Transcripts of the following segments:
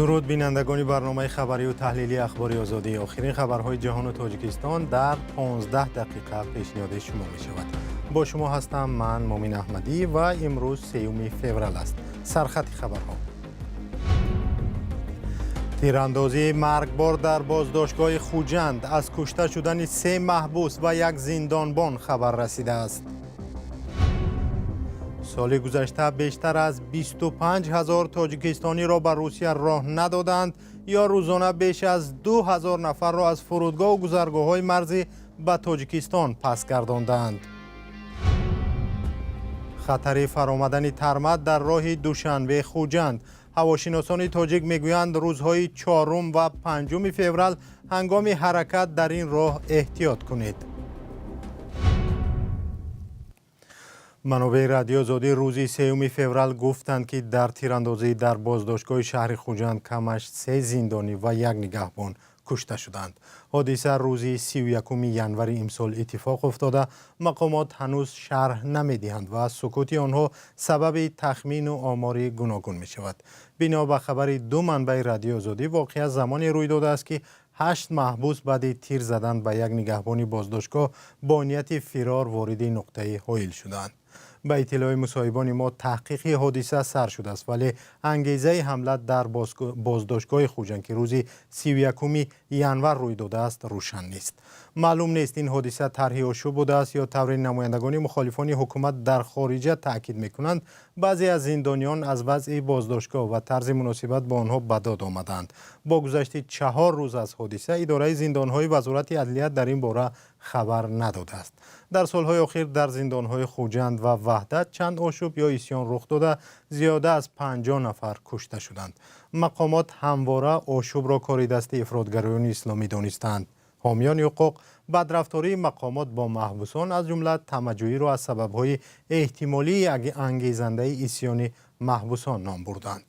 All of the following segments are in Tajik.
Дуруд, бинандагони барномаи хабарию таҳлилии Ахбори Озодӣ. Охирин хабарҳои ҷаҳону Тоҷикистон дар 15 дақиқа пешниҳоди шумо мешавад. Бо шумо ҳастам ман, Мумин Аҳмадӣ, ва имрӯз 3 феврал аст. Сархати хабарҳо: тирандозии маргбор дар боздоштгоҳи Хуҷанд, аз кушта шудани се маҳбус ва як зиндонбон хабар расидааст. Соли гузашта бештар аз 25 ҳазор тоҷикистониро ба Русия роҳ надоданд ё рӯзона беш аз 2 ҳазор нафарро аз фурудгоҳу гузаргоҳҳои марзӣ ба Тоҷикистон пас гардондаанд. Хатари фаромадани тармат дар роҳи Душанбе Хуҷанд. Ҳавошиносони тоҷик мегӯянд, рӯзҳои 4 ва 5 феврал ҳангоми ҳаракат дар ин роҳ эҳтиёт кунед. Манобеи Радиои Озодӣ рӯзи 3 феврал гуфтанд, ки дар тирандозӣ дар боздоштгоҳи шаҳри Хуҷанд камаш се зиндонӣ ва як нигаҳбон кушта шуданд. Ҳодиса рӯзи 31 январи имсол иттифоқ афтода, мақомот ҳанӯз шарҳ намедиҳанд ва сукути онҳо сабаби тахмину омори гуногун мешавад. Бино ба хабари ду манбаи Радиои Озодӣ, воқеа замоне рӯй додааст, ки ҳашт маҳбус баъди тир задан ба як нигаҳбони боздоштгоҳ бо нияти фирор вориди нуқтаи ҳоил шуданд. Ба иттилои мусоҳибони мо, таҳқиқи ҳодиса сар шудааст, вале ангезаи ҳамла дар боздоштгоҳи Хуҷанд, ки рӯзи 31 январ рӯй додааст, рӯшан нест. Маълум нест, ин ҳодиса тарҳи ошӯб будааст ё тавре намояндагони мухолифони ҳукумат дар хориҷа таъкид мекунанд, баъзе аз зиндониён аз вазъи боздоштгоҳ ва тарзи муносибат бо онҳо ба дод омадаанд. Бо гузашти 4 рӯз аз ҳодиса, идораи зиндонҳои Вазорати адлия дар ин бора хабар надодааст. Дар солҳои охир дар зиндонҳои Хуҷанд ва Ваҳдат чанд ошӯб ё исьён рух дода, зиёда аз 50 нафар кушта шуданд. Мақомот ҳамвора ошӯбро кори дасти ифротгароёни исломӣ донистаанд. Ҳомиёни ҳуқуқ бадрафтории мақомот бо маҳбусон, аз ҷумла тамаъҷӯиро, аз сабабҳои эҳтимолии ангезандаи исьёни маҳбусон ном бурданд.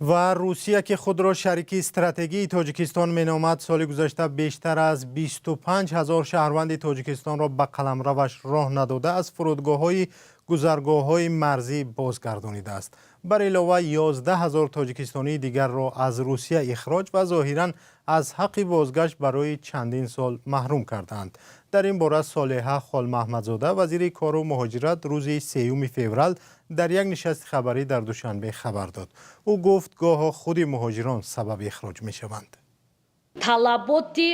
Ва Русия, ки худро шарики стратегии Тоҷикистон меномад, соли гузашта бештар аз 25 ҳазор шаҳрванди Тоҷикистонро ба қаламраваш роҳ надода, аз фурудгоҳҳои гузаргоҳҳои марзӣ бозгардонидааст. Бар илова, 11 ҳазор тоҷикистонии дигарро аз Русия ихроҷ ва зоҳиран аз ҳаққи бозгашт барои чандин сол маҳрум кардаанд. Дар ин бора Солеҳа Холмаҳмадзода, вазири кору муҳоҷират, рӯзи 3 феврал дар як нишасти хабарӣ дар Душанбе хабар дод. Ӯ гуфт, гоҳо худи муҳоҷирон сабаби ихроҷ мешаванд. Талаботи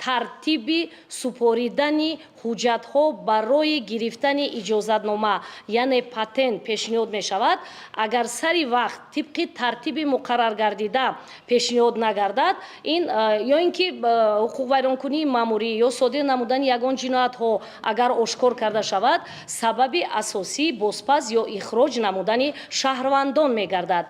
тартиби супоридани ҳуҷҷатҳо барои гирифтани иҷозатнома, яъне патент, пешниҳод мешавад. Агар сари вақт тибқи тартиби муқарраргардида пешниҳод нагардад, ин ё ин ки ҳуқуқвайронкунии маъмурӣ ё содир намудани ягон ҷиноятҳо агар ошкор карда шавад, сабаби асосии бозпас ё ихроҷ намудани шаҳрвандон мегардад.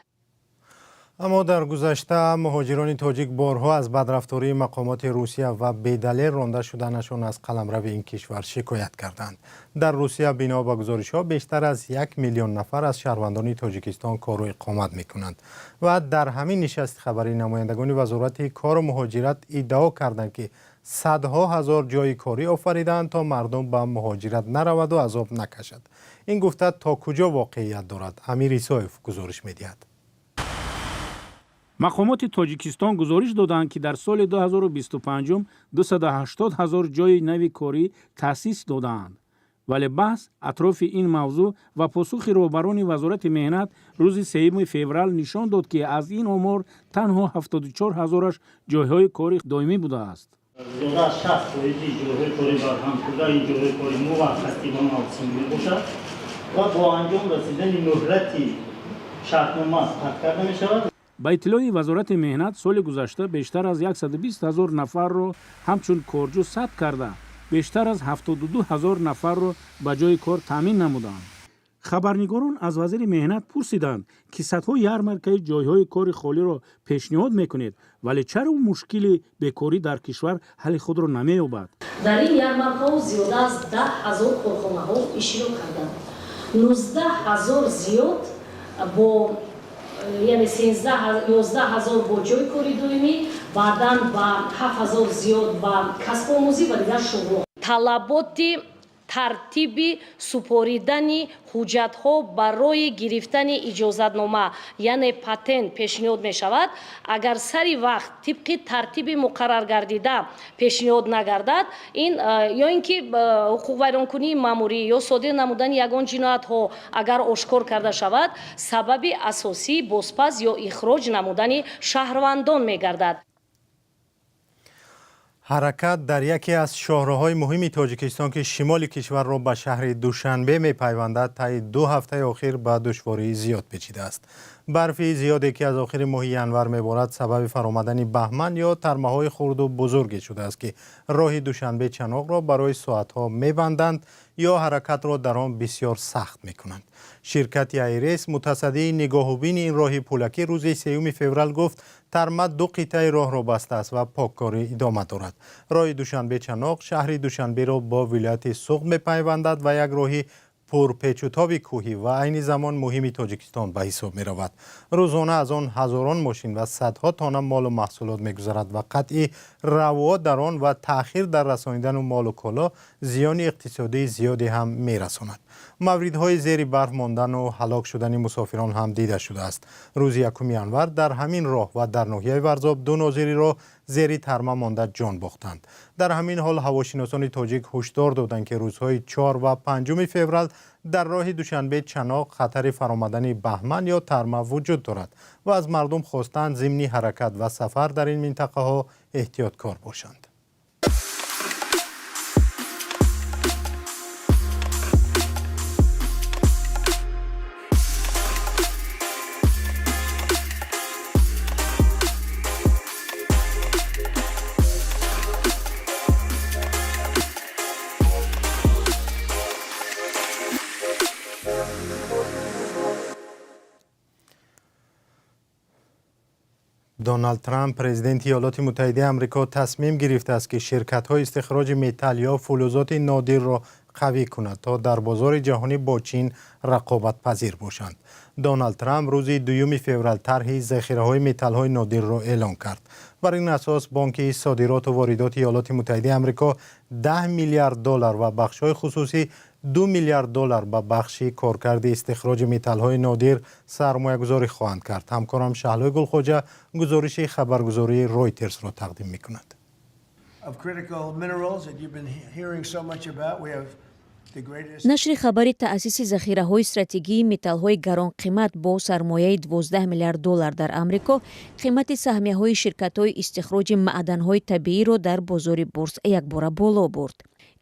Аммо дар гузашта муҳоҷирони тоҷик борҳо аз бадрафтории мақомоти Русия ва бедалел ронда шуданашон аз қаламрави ин кишвар шикоят карданд. Дар Русия, бино ба гузоришҳо, бештар аз 1 миллион нафар аз шаҳрвандони Тоҷикистон кору иқомат мекунанд. Ва дар ҳамин нишасти хабарӣ намояндагони Вазорати кору муҳоҷират иддао карданд, ки садҳо ҳазор ҷойи корӣ офаридаанд, то мардум ба муҳоҷират нараваду азоб накашад. Ин гуфта то куҷо воқеият дорад, Амир Исоев гузориш медиҳад. Мақомоти Тоҷикистон гузориш доданд, ки дар соли 2025 280 ҳазор ҷойи нави корӣ таъсис додаанд. Вале баҳс атрофи ин мавзӯъ ва посухи роҳбарони Вазорати меҳнат рӯзи 3 феврал нишон дод, ки аз ин омор танҳо 74 ҳазораш ҷойҳои кори доимӣ будааст. Зиёда аз 60 фоизи ҷойҳои кори барҳамшуда ин ҷойҳои кори муваққатӣ ва мавсимӣ мебошад ва бо анҷом расидани муҳлати шартнома қатъ карда мешавад. Ба иттилои Вазорати меҳнат, соли гузашта бештар аз 120 ҳазор нафарро ҳамчун корҷӯ сабт карда, бештар аз 72 ҳазор нафарро ба ҷойи кор таъмин намуданд. Хабарнигорон аз вазири меҳнат пурсиданд, ки садҳо ярмаркаи ҷойҳои кори холиро пешниҳод мекунед, вале чаро мушкили бекорӣ дар кишвар ҳалли худро намеёбад? Дар ин ярмаркаҳо зиёда аз 10 000 корхонаҳо иштирок карданд, 19 000 зиёд бо, яъне 11 000 бо ҷойи кори доимӣ, баъдан ба 7000 зиёд ба касбомӯзӣ ва дигар шуғлҳо. Талаботи Тартиби супоридани ҳуҷҷатҳо барои гирифтани иҷозатнома, яъне патент пешниҳод мешавад, агар сари вақт тибқи тартиби муқарраргардида пешниҳод нагардад, ин ё ин ки ҳуқуқвайронкунии маъмурӣ ё содир намудани ягон ҷиноятҳо агар ошкор карда шавад, сабаби асосии бозпас ё ихроҷ намудани шаҳрвандон мегардад. Ҳаракат дар яке аз шоҳроҳҳои муҳими Тоҷикистон, ки шимоли кишварро ба шаҳри Душанбе мепайвандад, таи 2 ҳафтаи охир ба душвории зиёд печидааст. Барфи зиёде, ки аз охири моҳи январ меборад, сабаби фаромадани баҳман ё тармаҳои хурду бузурге шудааст, ки роҳи Душанбе Чаноқро барои соатҳо мебанданд ё ҳаракатро дар он бисёр сахт мекунанд. Ширкати АйРЭС, мутасаддии нигоҳубини ин роҳи пулакӣ, рӯзи 3 феврал гуфт, тарма ду қитъаи роҳро бастааст ва поккорӣ идома дорад. Роҳи Душанбе Чаноқ шаҳри Душанберо бо вилояти Суғд мепайвандад ва як роҳи пурпечутоби кӯҳӣ ва айни замон муҳими Тоҷикистон ба ҳисоб меравад. Рӯзона аз он ҳазорон мошин ва садҳо тонна молу маҳсулот мегузарад ва қатъи равот дар он ва таъхир дар расонидани молу коло зиёни иқтисодии зиёде ҳам мерасонад. Мавридҳои зери барф мондану ҳалок шудани мусофирон ҳам дида шудааст. Рӯзи 1 январ дар ҳамин роҳ ва дар ноҳияи Варзоб ду нозири роҳ зери тарма монда ҷон бохтанд. Дар ҳамин ҳол ҳавошиносони тоҷик ҳушдор доданд, ки рӯзҳои 4 ва 5 феврал дар роҳи Душанбе Чаноқ хатари фаромадани баҳман ё тарма вуҷуд дорад ва аз мардум хостанд, зимни ҳаракат ва сафар дар ин минтақаҳо эҳтиёткор бошанд. Доналд Трамп, президенти Иёлоти Муттаҳидаи Амрико, тасмим гирифтааст, ки ширкатҳои истихроҷи металл ё фулузоти нодирро қавӣ кунад, то дар бозори ҷаҳонӣ бо Чин рақобатпазир бошанд. Доналд Трамп рӯзи 2 феврал тарҳи захираҳои металлҳои нодирро эълон кард. Бар ин асос Бонки содироту воридоти Иёлоти Муттаҳидаи Амрико 10 миллиард доллар ва бахшҳои хусусӣ 2 миллиард доллар ба бахши коркарди истихроҷи металлҳои нодир сармоягузорӣ хоҳанд кард. Ҳамкорам Шаҳлои Гулхоҷа гузориши хабаргузории Ройтерсро тақдим мекунад. Of critical minerals that you've been hearing so much about. We have the greatest. Нашри хабари таъсиси захираҳои стратегии металлҳои гаронқимат бо сармояи 12 миллиард доллар дар Амрико қимати саҳмияҳои ширкатҳои истихроҷи маъданҳои табииро дар бозори бурс якбора боло бурд.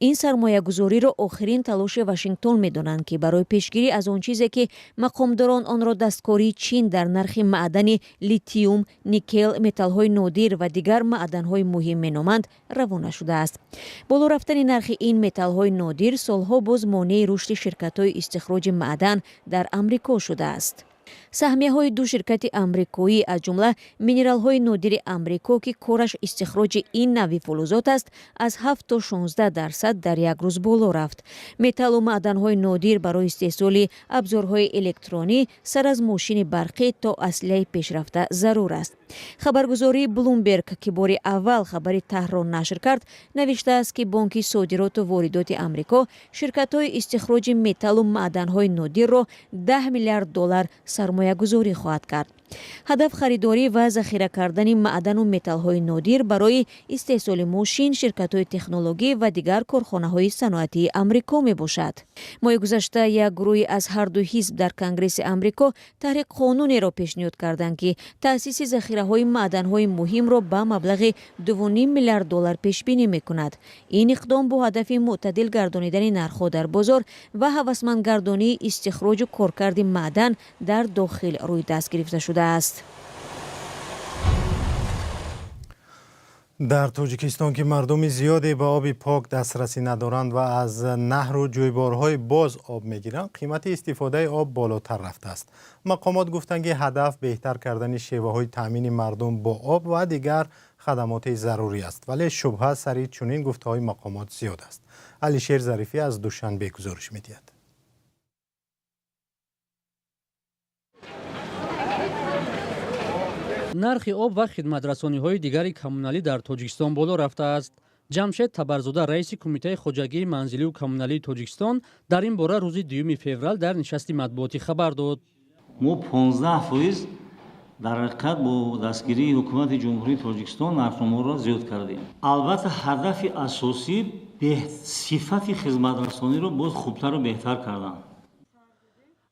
Ин сармоягузориро охирин талоши Вашингтон медонанд, ки барои пешгирӣ аз он чизе, ки мақомдорон онро дасткории Чин дар нархи маъдани литиум, никел, металлҳои нодир ва дигар маъданҳои муҳим меноманд, равона шудааст. Боло рафтани нархи ин металлҳои нодир солҳо боз монеи рушди ширкатҳои истихроҷи маъдан дар Амрико шудааст. Саҳмияҳои ду ширкати амрикоӣ, аз ҷумла Минералҳои нодири Амрико, ки кораш истихроҷи ин навъи фулузот аст, аз 7 то 16% дар як рӯз боло рафт. Металлу маъданҳои нодир барои истеҳсоли абзорҳои электронӣ, сар аз мошини барқӣ то аслиҳаи пешрафта, зарур аст. Хабаргузории Блумберг, ки бори аввал хабари тарҳро нашр кард, навиштааст, ки Бонки содироту воридоти Амрико ширкатҳои истихроҷи металлу маъданҳои нодирро 10 миллиард доллар сармоягузорӣ хоҳад кард. Ҳадаф харидорӣ ва захира кардани маъдану металлҳои нодир барои истеҳсоли мошин, ширкатҳои технологӣ ва дигар корхонаҳои саноатии Амрико мебошад. Моҳи гузашта як гурӯҳи аз ҳарду ҳизб дар Конгресси Амрико тарҳи қонунеро пешниҳод карданд, ки таъсиси захираҳои маъданҳои муҳимро ба маблағи 2,5 миллиард доллар пешбинӣ мекунад. Ин иқдом бо ҳадафи мӯътадил гардонидани нархҳо дар бозор ва ҳавасмандгардонии истихроҷу коркарди маъдан дар дохил рӯи даст гирифта шудааст. Дар Тоҷикистон, ки мардуми зиёде ба оби пок дастрасӣ надоранд ва аз наҳру ҷӯйборҳои боз об мегиранд, қимати истифодаи об болотар рафтааст. Мақомот гуфтанд, ки ҳадаф беҳтар кардани шеваҳои таъмини мардум бо об ва дигар хадамоти зарурӣ аст, вале шубҳа сари чунин гуфтаҳои мақомот зиёд аст. Алишер Зарифӣ аз Душанбе гузориш медиҳад. Нархи об ва хидматрасониҳои дигари коммуналӣ дар Тоҷикистон боло рафтааст. Ҷамшед Табарзода, раиси Кумитаи хоҷагии манзилию коммуналии Тоҷикистон, дар ин бора рӯзи 2 феврал дар нишасти матбуотӣ хабар дод. Мо 15% дар ҳақиқат бо дастгирии Ҳукумати Ҷумҳурии Тоҷикистон нархномаро зиёд кардем. Албатта, ҳадафи асосӣ сифати хизматрасониро боз хубтару беҳтар кардан.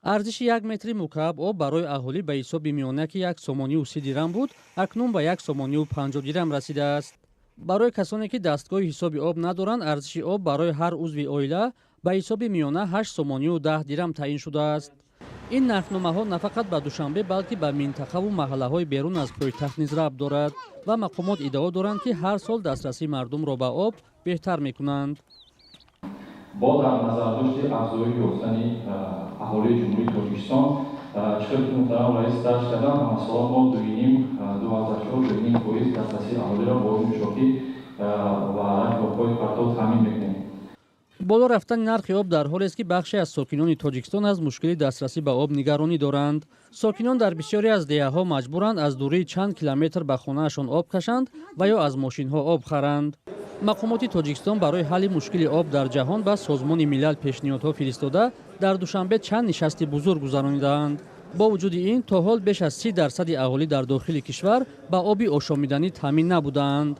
Арзиши як метри мукааб об барои аҳолӣ ба ҳисоби миёна, ки 1 сомонию 30 дирам буд, акнун ба 1 сомонию 50 дирам расидааст. Барои касоне ки дастгоҳи ҳисоби об надоранд, арзиши об барои ҳар узви оила ба ҳисоби миёна 8 сомонию 10 дирам таъин шудааст. Ин нархномаҳо на фақат ба Душанбе, балки ба минтақаву маҳаллаҳои берун аз пойтахт низ рабт дорад ва мақомот иддао доранд, ки ҳар сол дастрасии мардумро ба об беҳтар мекунанд. Бо дар назардошти афзоиш ёфтани аҳолии Ҷумҳурии Тоҷикистон, чӣ хел ки муҳтарам раис дарҷ карданд, ҳамасола мо дуюним, 2,4, 2,5% дастрасии аҳолиро бо нӯшокӣ ва обҳои партов таъмин мекунем. Боло рафтани нархи об дар ҳолест, ки бахше аз сокинони Тоҷикистон аз мушкили дастрасӣ ба об нигаронӣ доранд. Сокинон дар бисёре аз деҳаҳо маҷбуранд аз дурии чанд километр ба хонаашон об кашанд ва ё аз мошинҳо об харанд. Мақомоти Тоҷикистон барои ҳалли мушкили об дар ҷаҳон ба Созмони Милал пешниҳодҳо фиристода, дар Душанбе чанд нишасти бузург гузаронидаанд. Бо вуҷуди ин, то ҳол беш аз 30% аҳолӣ дар дохили кишвар ба оби ошомиданӣ таъмин набудаанд.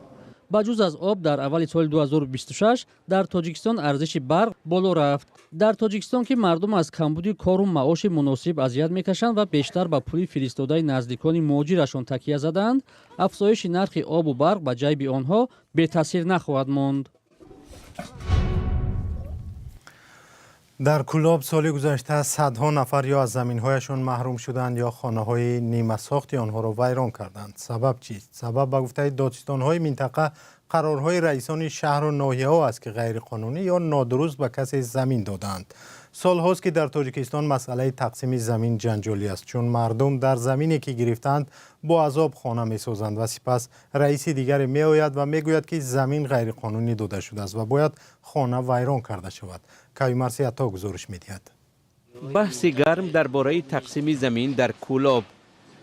Ба ҷуз аз об, дар аввали соли 2026 дар Тоҷикистон арзиши барқ боло рафт. Дар Тоҷикистон, ки мардум аз камбуди кору маоши муносиб азият мекашанд ва бештар ба пули фиристодаи наздикони муҳоҷирашон такя задаанд, афзоиши нархи обу барқ ба ҷайби онҳо бетаъсир нахоҳад монд. Дар Кӯлоб соли гузашта садҳо нафар ё аз заминҳояшон маҳрум шуданд, ё хонаҳои нимасохти онҳоро вайрон карданд. Сабаб чист? Сабаб, ба гуфтаи додситонҳои минтақа, қарорҳои раисони шаҳру ноҳияҳо аст, ки ғайриқонунӣ ё нодуруст ба касе замин додаанд. Солҳост, ки дар Тоҷикистон масъалаи тақсими замин ҷанҷолӣ аст, чун мардум дар замине, ки гирифтаанд, бо азоб хона месозанд ва сипас раиси дигаре меояд ва мегӯяд, ки замин ғайриқонунӣ дода шудааст ва бояд хона вайрон карда шавад. Каюмарси Ато гузориш медиҳад. Баҳси гарм дар бораи тақсими замин дар Кӯлоб.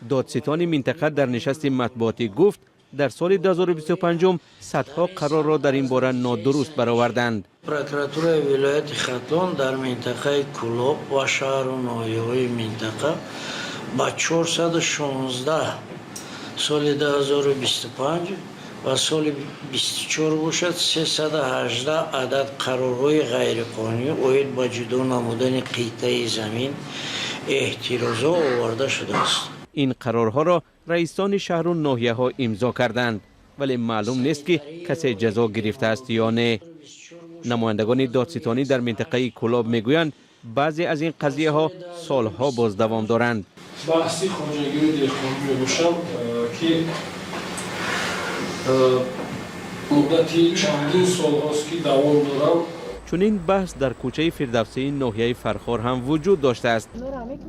Додситони минтақа дар нишасти матбуотӣ гуфт, дар соли 2025 садҳо қарорро дар ин бора нодуруст бароварданд. Прокуратураи вилояти Хатлон дар минтақаи Кӯлоб ва шаҳру ноҳияҳои минтақа ба 416 соли 2025 ва соли 24 бошад, 318 адад қарорҳои ғайриқонунӣ оид ба ҷудо намудани қитъаи замин эътирозҳо оварда шудааст. Ин қарорҳоро раисони шаҳру ноҳияҳо имзо карданд, вале маълум нест, ки касе ҷазо гирифтааст ё не. Намояндагони додситонӣ дар минтақаи Кӯлоб мегӯянд, баъзе аз ин қазияҳо солҳо боз давом доранд. Баҳси хоҷагиҳои деҳқонӣ мебошам, ки муддати чандин солҳост, ки давом доранд. Чунин баҳс дар кӯчаи Фирдавсии ноҳияи Фархор ҳам вуҷуд доштааст.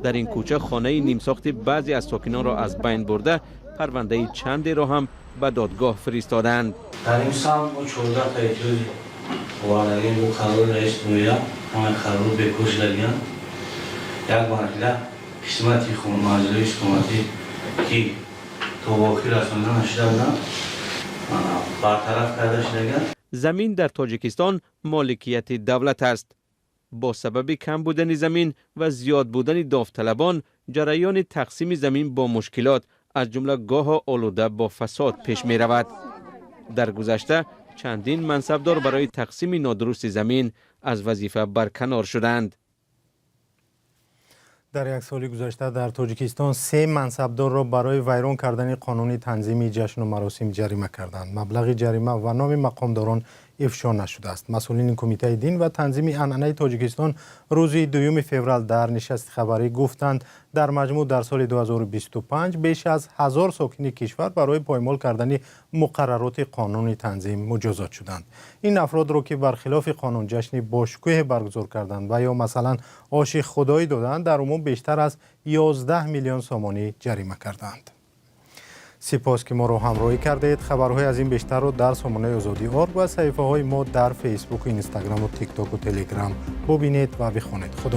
Дар ин кӯча хонаи нимсохти баъзе аз сокинонро аз байн бурда, парвандаи чандеро ҳам ба додгоҳ фиристодаанд. Дар ин самт мо 14 та эътироз овардагем бо қарори раиси ноҳия. Ҳамаи қарорҳо бекор шудагиянд. Як марҳила қисмати манзилҳои истиқоматӣ, ки то ба охир расонида нашуда буданд, бартараф карда шудагиянд. Замин дар Тоҷикистон моликияти давлат аст. Бо сабаби кам будани замин ва зиёд будани довталабон, ҷараёни тақсими замин бо мушкилот, аз ҷумла гоҳо олуда бо фасод, пеш меравад. Дар гузашта чандин мансабдор барои тақсими нодурусти замин аз вазифа барканор шуданд. Дар як соли гузашта дар Тоҷикистон се мансабдорро барои вайрон кардани қонуни танзими ҷашну маросим ҷарима карданд. Маблағи ҷарима ва номи мақомдорон ифшо нашудааст. Масъулини Кумитаи дин ва танзими анъанаи Тоҷикистон рӯзи 2 феврал дар нишасти хабарӣ гуфтанд, дар маҷмӯъ дар соли 2025 беш аз 1000 сокини кишвар барои поймол кардани муқаррароти қонуни танзим муҷозот шуданд. Ин афродро, ки бар хилофи қонун ҷашни бошукӯҳе баргузор карданд ва ё масалан оши худоӣ доданд, дар умум бештар аз 11 миллион сомонӣ ҷарима карданд. Сипос, ки моро ҳамроҳӣ кардед. Хабарҳои аз ин бештарро дар сомонаи Озодӣ орг ва саҳифаҳои мо дар Фейсбуку, Инстаграму, Тиктоку, Телеграм бубинед ва бихонед. Худо.